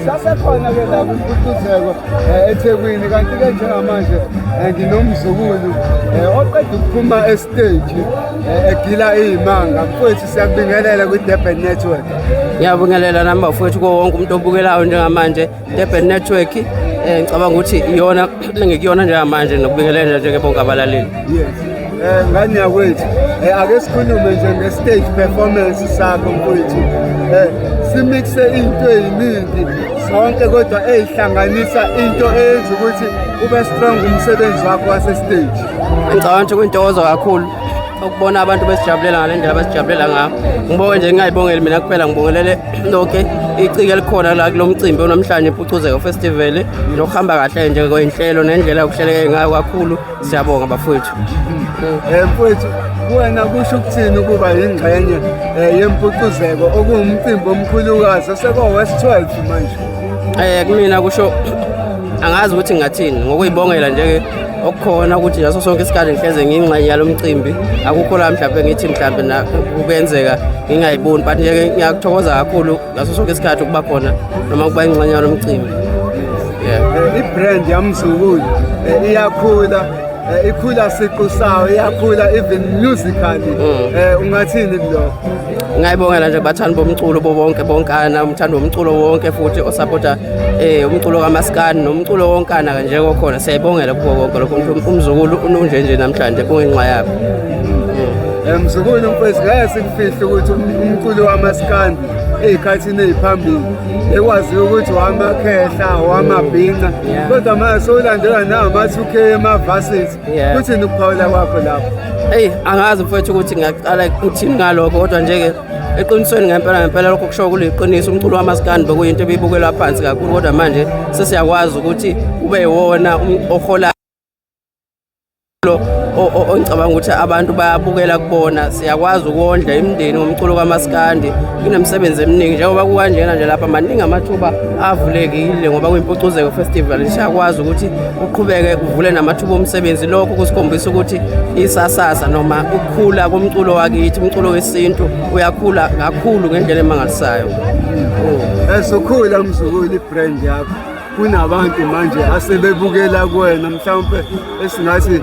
Sasekhona-ke la kwiMpucuzeko eThekwini, kanti-ke njengamanje nginomzukulu oqeda ukuphuma esiteji egila iy'manga. Mfowethu, siyakubingelela kwi-Durban Network. Ngiyabingelela nami bafowethu, kuwo wonke umuntu obukelayo njengamanje Durban Network. Ngicabanga ukuthi iyona engikuyona njengamanje, nokubingelela njengebonke abalaleli. Yes. Ngane yakwethu, ake sikhulume nje nge-stage performance sakho, mfowethu. Simixe into ey'ningi zonke, kodwa ey'hlanganisa into eyenza ukuthi ube strong umsebenzi wakho wase-stage. Ngicabanga ukuthi kuyintokozo kakhulu ukubona abantu besijabulela ngale ndlela abasijabulela ngayo. Ngibonge nje, ngingayibongeli mina kuphela, ngibongelele lonke iciko elikhona la kulo mcimbi onamhlanje, Impucuzeko Festival, nokuhamba kahle nje kwey'nhlelo nendlela yokuhleleke ngayo kakhulu. Siyabonga bafowethu. Mfowethu, kuwena kusho ukuthini ukuba yingxenye yempucuzeko, okuwumcimbi omkhulukazi oseko-wesi-12 manje? Kumina kusho, angazi ukuthi ngingathini, ngokuyibongela nje okukhona ukuthi ngaso sonke isikhathi ngihleze ngiyingxenye yalo mcimbi. Akukho la mhlawumbe ngithi mhlawumbe na kuyenzeka ngingayiboni, but nje ngiyakuthokoza kakhulu ngaso sonke isikhathi ukuba khona noma ukuba ingxenye yalo mcimbi, yeah. I-brand yamzukulu iyakhula, ikhula siqu sayo, iyakhula even musically. Ungathini kulokho? Ngiyayibongela nje bathandi bomculo bonke bonkana, umthandi womculo wonke futhi osapota umculo kaMaskandi nomculo wonkana nje kokhona. Siyayibongela kubo konke lokho. Umzukulu unje nje namhlanje kungenxa yabo. Mzukulu mfowethu, ngeke sikufihle ukuthi umculo wamaskandi ey'khathini ey'phambili ekwaziyo ukuthi wamakhehla, wamabhinca, kodwa manje sowulandelwa nawama-2K ema-varsity. Kuthini ukuphawula kwakho lapho? Eyi, angazi mfowethu ukuthi ngingaqala ngithini ngalokho, kodwa nje-ke eqinisweni ngempela ngempela lokho kusho kuliqiniso. Umculo wamaskandi bekuyinto ebibukelwa phansi kakhulu, kodwa manje sesiyakwazi ukuthi ube yiwona ohola lo ongicabanga ukuthi abantu bayabukela kubona. Siyakwazi ukondla imindeni ngomculo kamaskandi. Kunemisebenzi eminingi njengoba kukanjena nje lapha, maningi amathuba avulekile ngoba kuyiMpucuzeko Festival. Siyakwazi ukuthi uqhubeke uvule namathuba omsebenzi. Lokho kusikhombisa ukuthi isasasa noma ukukhula komculo wakithi, umculo wesintu, uyakhula kakhulu ngendlela emangalisayo. Esukhula mzukulu, i-brand yakho, kunabantu manje asebebukela kuwena, mhlawumpe esingathi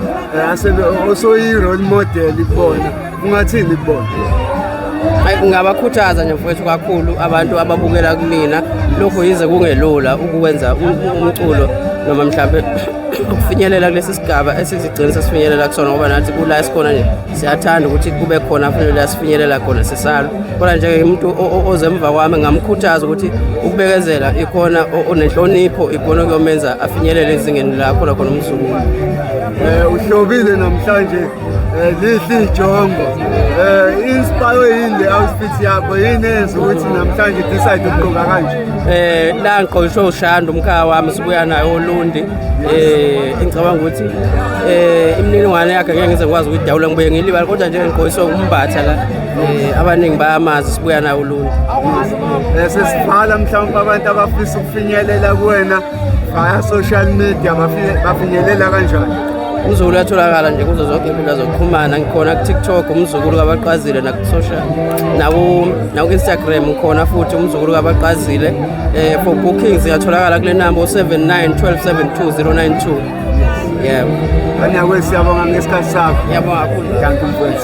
asebe osoyi-role model kubona. Ungathini kubona? Hayi, ngingabakhuthaza nje mfowethu kakhulu abantu ababukela kumina. Lokhu yize kungelula ukwenza umculo noma mhlampe ukufinyelela kulesi sigaba esizigcina sesifinyelela kusona, ngoba nathi kula esikhona nje siyathanda ukuthi kube khona futhi la sifinyelela khona sisalo. Kodwa nje umuntu oze emva kwami ngingamkhuthaza ukuthi ukubekezela ikhona onenhlonipho ikhona okuyomenza afinyelele ezingeni la khona khona umzukulu. Uhlobile namhlanje, lihle ijongo. Inspire yini le outfit yakho? Yini eyenza ukuthi namhlanje decide ukugqoka kanje? La ngiqokiswe uShanda, umkhaya wami, sibuya naye oLundi. Ngicabanga ukuthi imininingwane yakhe ngeke ngize ngikwazi ukuyidawula, ngibuye ngilibale, kodwa nje ngiqokiswe umbatha la. Abaningi bayamazi, sibuya naye oLundi. Sesivala, mhlawumbe abantu abafisa ukufinyelela kuwena via social media bafinyelela kanjani? Umzukulu uyatholakala nje kuzo zonke iy'nkundla zokuxhumana. Ngikhona ku-TikTok, Umzukulu kaBaqazile, naku-social, naku-Instagram ngikhona futhi, Umzukulu kaBaqazile. For bookings iyatholakala kule number, 79 12 72 092, yebo. Anyakwethu, siyabonga ngesikhathi sakho. Ngiyabonga kakhulu. Dankie, mfowethu.